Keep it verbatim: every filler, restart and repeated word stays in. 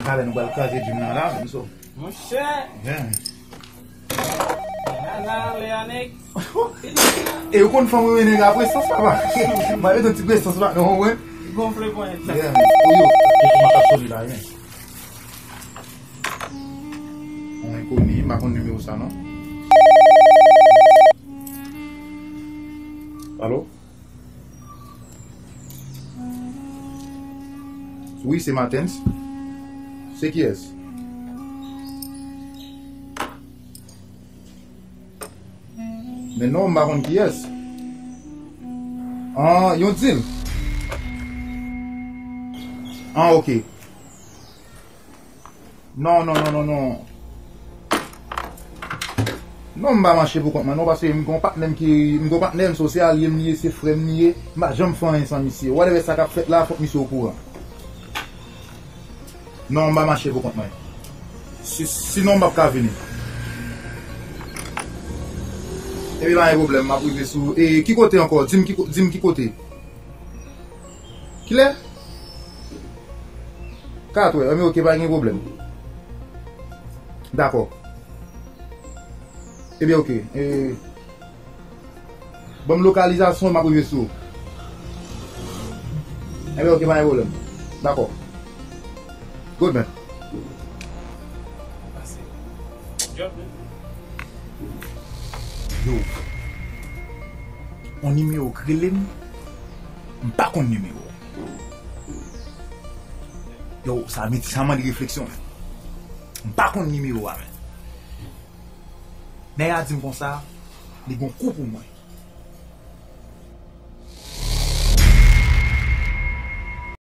Talè nou pral kraze gym nan la menm so. Monchè. Yeah. Ala le anek. E ou konn fanm renmen nèg apre sans papa. Mwen mete yon ti presans la non mwen. Gonfle ponyèt la. Yeah. Ou yo. Kòman sa soni la men. Mwen koni, m pa konn nimewo sa non. Alo? Wi, se Matens. Se kiyès? Men non, m pa konn kiyès. Ah, yon dil. Ah, ok. Non, non, non, non, non. Non, m pa mache pou kont mwen non, paske m gon patnè m ki, m gon patnè m, so se alye m li ye, se frè m li ye, m pa janm fè anyen san misye. Whatever sa k ap fèt la, fòk misye okouran. Non, m pa mache pou kont mwen. Si, sinon m p ap ka vini. Epi pa gen pwoblèm, m ap rive sou. E ki kote ankò? Di m ki, di m ki kote. Kilè? Katwè, enben ok, pa gen pwoblèm. Dakò. Ebyen ok. E, ban m lokalizasyon, m ap rive sou ou. Ebyen ok, pa gen pwoblèm. Dakò. Good man. Yo. On nimewo k rele m, m pa konn nimewo. Yo, sa mete sa mande refleksyon. M pa konn nimewo a men. Nèg la di m konsa, li gon kou pou mwen.